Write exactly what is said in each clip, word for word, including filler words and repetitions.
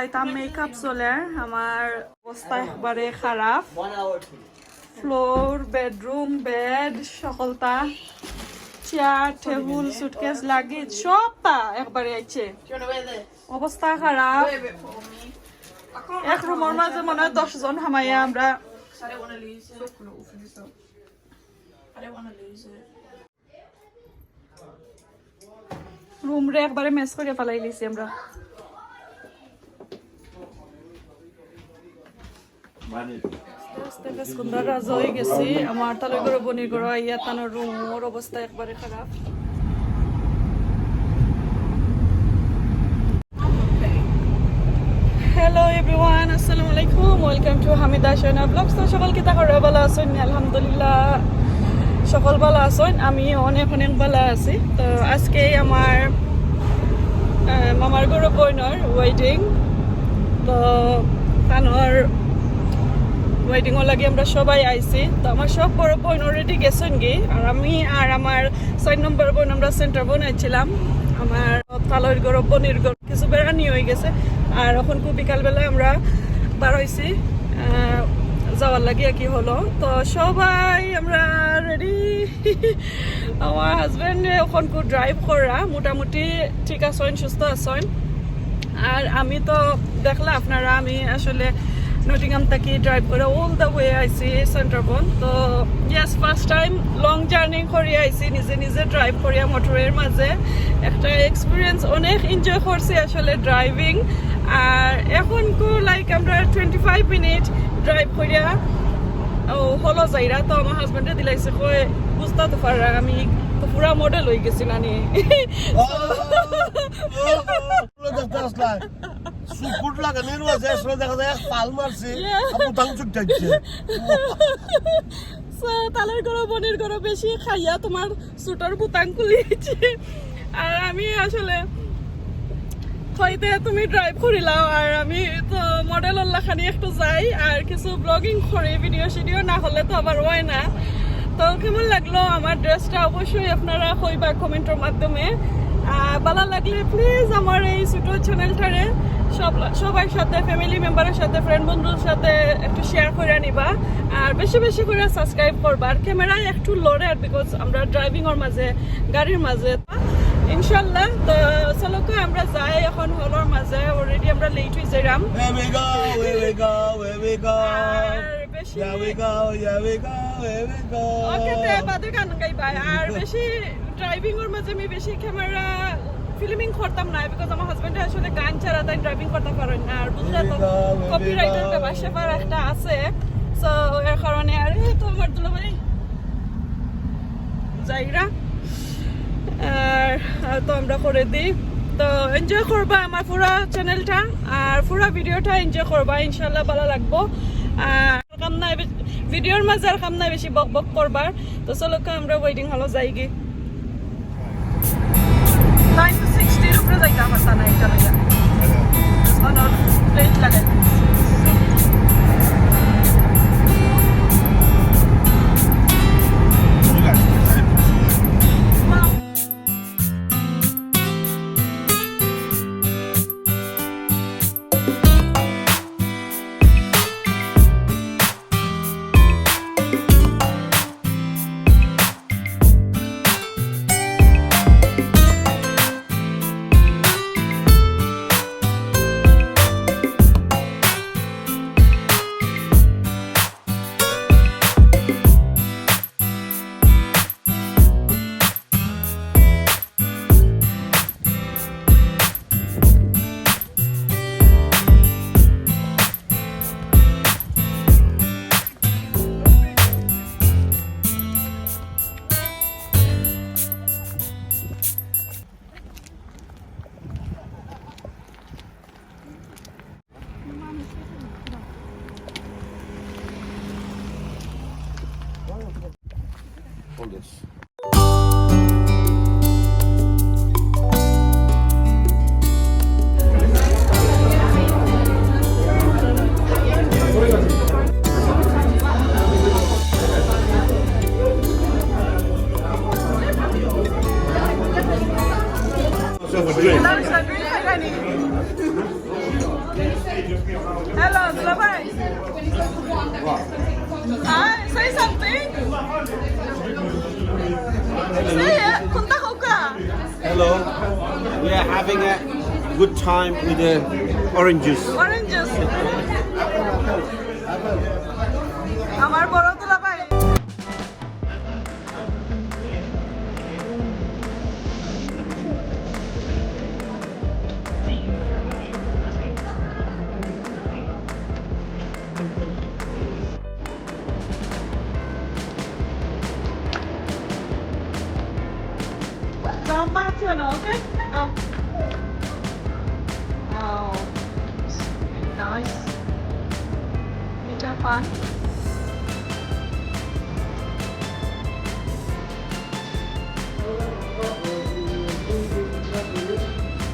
এটা মেকআপ চলে, আমার অবস্থা একবারে খারাপ। ফ্লোর, বেডরুম, বেড, সকলতা, চেয়ার, টেবিল, সুটকেস, লাগেজ, সবতা একবারে আইছে। অবস্থা খারাপ। এক রুমর মাঝে মনে হয় দশ জন হামাইয়া আমরা। রুমরে একবারে মেস করে ফালাই দিছি আমরা। আস্তে আস্তে ফেসকুন্দা রাজা হয়ে গেছি। আমার তালই ঘরো বনির ঘরো আইয়া তানর রুমর অবস্থা একবারে খারাপ। Hello everyone, আসসালামু আলাইকুম। Welcome to হামিদা শাইনা ব্লগস। তো সকল কিতা কররা, ভালা আছইন? আলহামদুলিল্লাহ, সকল ভালা আছইন। আমি অনেক অনেক ভালা আছি। তো আজকে আমার, আহ, মামার ঘরো বইনর ওয়েডিং। তো তানর ওয়েডিং লাগি আমরা সবাই আইছি। তো আমার সব বড় বইন already গেছইন গি, আর আমি আর আমার চার নম্বর বইন আমরা সেন্টার বইন আইছিলাম। আমার তালইর ঘরো বনির ঘরো কিছু বেড়ানি হয়ে গেছে। আর এখন খুব বিকালবেলা আমরা বার হইছি, আহ, যাওয়ার লাগি আর কি হলো। তো সবাই আমরা রেডি। আমার হাজবেন্ড এখন খুব ড্রাইভ করা, মোটামুটি ঠিক আছইন, সুস্থ আছইন। আর আমি তো দেখলা আপনারা, আমি আসলে নটিংহাম থাকি ড্রাইভ করে all the way আইছি সেন্টার বইন। তো yes, first time long journey করি আইছি, নিজে নিজে ড্রাইভ করিয়া মোটরওয়ের মাঝে। একটা এক্সপিরিয়েন্স, অনেক এনজয় করছি আসলে ড্রাইভিং। আর এখন কু লাইক আমরা টোয়েন্টি ফাইভ মিনিট ড্রাইভ করিয়া ও হলো যাইরা। তো আমার হাজবেন্ডে দিলাইছে, কয়, "বুঝতা তো পাররা, আমি তো পুরা মডেল হয়ে গেছি নানি।" ও, ও, ও, ও, দেখতে আসলাই। সুকুট লাগানির মাঝে আসলে দেখা যায় এক পাল মারছে, ইয়া। আর বুতাম ছুটে যাচ্ছে। So, তালইর ঘরো বনির ঘরো বেশি খাইয়া তোমার সুটর বুতাম খুলিয়েছি। আর আমি আসলে হইতে তুমি ড্রাইভ করিলাও, আর আমি তো মডেলর লাখানি একটু যাই, আর কিছু ব্লগিং করি, ভিডিও সিডিও না করলে তো আবার হয় না। তো কেমন লাগলো আমার ড্রেসটা, অবশ্যই আপনারা কইবা কমেন্টর মাধ্যমে। আর ভালা লাগলে প্লিজ আমার এই ছোট চ্যানেলটারে সব, সবার সাথে, ফ্যামিলি মেম্বারের সাথে, ফ্রেন্ড বন্ধুর সাথে একটু শেয়ার করে নিবা, আর বেশি বেশি করে সাবস্ক্রাইব করবা। আর ক্যামেরায় একটু লড়ে, আর বিকজ আমরা ড্রাইভিংর মাঝে, গাড়ির মাঝে। ইনশাল্লাহ। তো চলো, আমরা যাই এখন হলর মাঝে, অলরেডি আমরা লেট হয়ে যাইরাম। Here we go, here we go, here we go. আর বেশি Here we go, here we go, here we go. ওকে, তে বাদে গান গাইবা। আর বেশি ড্রাইভিংর মাঝে আমি বেশি ক্যামেরা ফিল্মিং করতাম না, বিকজ আমার হাজবেন্ডে আসলে গান ছাড়া তাই ড্রাইভিং করতে পারেন না। আর বুঝলে তো, Here we go, here we কপিরাইটের go. ব্যাপার স্যাপার একটা আছে। So এর কারণে, আরে তো আমার দুলাভাই যাইরা। আর, আর তো আমরা করে দিই। তো এনজয় করবা আমার পুরা চ্যানেলটা, আর পুরা ভিডিওটা এনজয় করবা, ইনশাল্লাহ ভালা লাগবো। আর কাম নাই বে-, ভিডিওর মাঝে আর কাম নাই বেশি বক বক করবার। তো চলো, আমরা ওয়েডিং হলো যাইগি। Nine to sixty-র উপরে যাইতে আমার তা নাই, এটা লইয়া। অনর প্লেট লাগাই। Hold this. Hello, we are having a good time with the orange juice. Orange juice. আমার বড় দুলাভাই। Come back to an, okay? Oh. Wow. Nice. এটা পান।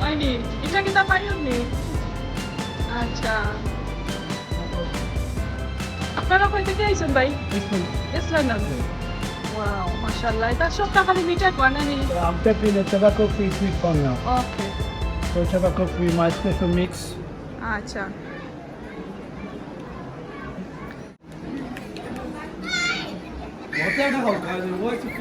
হয়নি? এটা কিতা পাইও নি? আচ্ছা। আপনারা কই থাকি আইছেন ভাই? ইসলাম। ইসলাম। ওয়াও, মাশাআল্লাহ। এটা সবটা খালি মিঠা কোয়া না নি? I'm taking a tobacco free sweet corn now. Okay. So tobacco free, my special mix. আচ্ছা।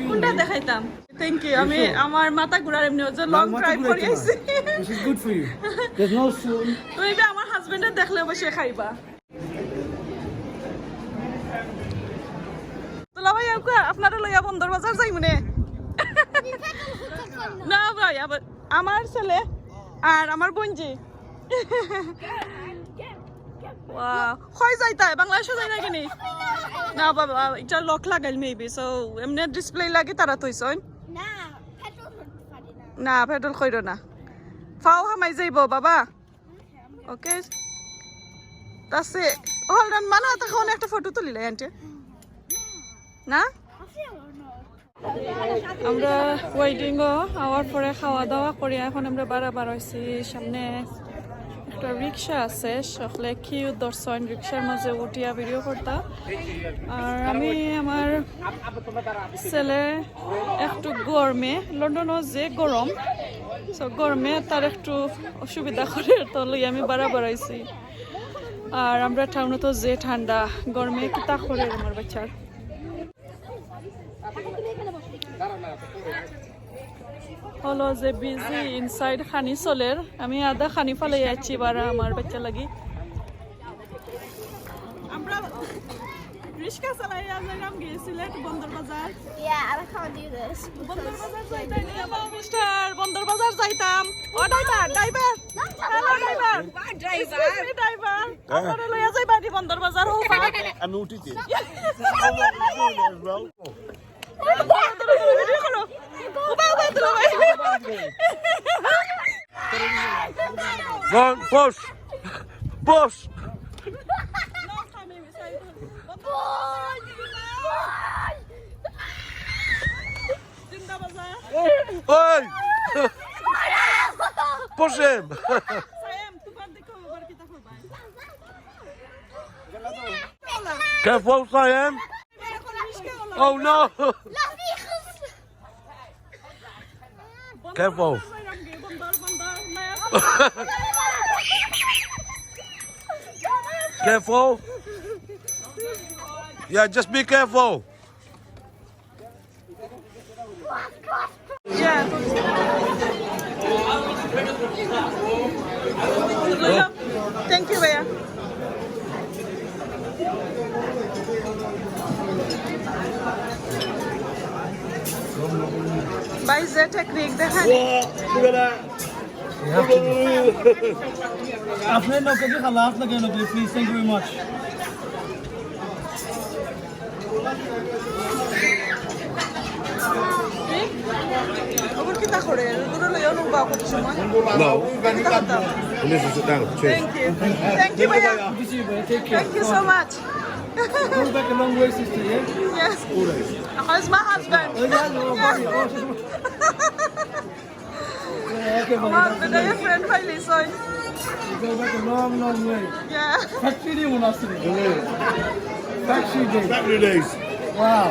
কোনটা দেখাইতাম? Thank you। আমি আমার মাথা ঘুরার এমনি হচ্ছে, long drive করি আইছি। This is good for you. There's no soon. তো এবার আমার হাজবেন্ডে দেখলে অবশ্যই খাইবা। দুলাভাই, আপনারা লইয়া বন্দর বাজার যাইমুনে। না ভাই, আবার আমার ছেলে আর আমার বোনজি। ওয়াও, কই যাইতায়? বাংলাদেশো যাইতায় কিনি? না বাবা, এটা lock লাগাইল maybe, so এমনে display লাগি তারা থইছইন। না, পেট্রোল করতে পারি না। না, পেট্রোল কইরো না, ফাও হামাই যাইবো বাবা। Okay, that's it. Hold on, মানে, তখন একটা ফটো তুলিলে আন্টি না? আমরা ওয়েটিংও আওয়ার পরে খাওয়া দাওয়া করি এখন আমরা বারা বার হইছি। সামনে একটা রিক্সা আছে, সকলে কিউ ধরছইন রিক্সার মাঝে উঠিয়া ভিডিও করতা। আর আমি আমার ছেলে একটু গরমে, লন্ডনও যে গরম, so গরমে তার একটু অসুবিধা করে, তো লই আমি বারা বার হইছি। আর আমরা টাউনো তো যে ঠান্ডা, গরমে কিতা করে আমার বাচ্চার। হলো যে busy inside খানি চলের, আমি আধা খানি ফালাই আছি বারা আমার বাচ্চা লাগি। আমরা রিক্সা চালাইয়া যাইরাম গিয়া সিলেট বন্দর বাজার। Yeah, I can't do this. বন্দর বাজার যাইতাম। মিস্টার বন্দর বাজার যাইতাম। ও driver, driver. Hello, driver. Why driver? Excuse me, driver. হ্যাঁ। আপনারে লইয়া যাইবা নি বন্দর বাজার, হো পা। আমি উঠিছি। ভিডিও করো। উবা, উবা, তুলো ভাই। Run, push. Push. জিন্দাবাজার। ওই! Push him! সায়াম, তুফান দেখো, আবার কিতা করবা? Careful, Sayan! Oh no! Careful! Careful! Yeah, just be careful! Yeah. Thank you, ভাইয়া। ভাই, যে টেকনিক দেখেন। আপনি নৌকা কি খালাস লাগে নদী, please, thank you very much. ওগুলো কিতা করে? ওগুলো লইয়া নৌকা কত সময়? No. কিতা করতাম? You need to sit down. Cheers. Thank you. Thank you, ভাইয়া। Good to see you, brother. Take care. Thank you so much. Go back a long way, sister, yeah? Yes. Always. He's my husband. Oh, yeah, no, buddy. Oh. Yeah, okay, buddy. আমার বেটাকে ফ্রেন্ড পাইলি, সই। You go back a long, long way. Yeah. Factory day when I see you. Factory day. Factory days. Wow.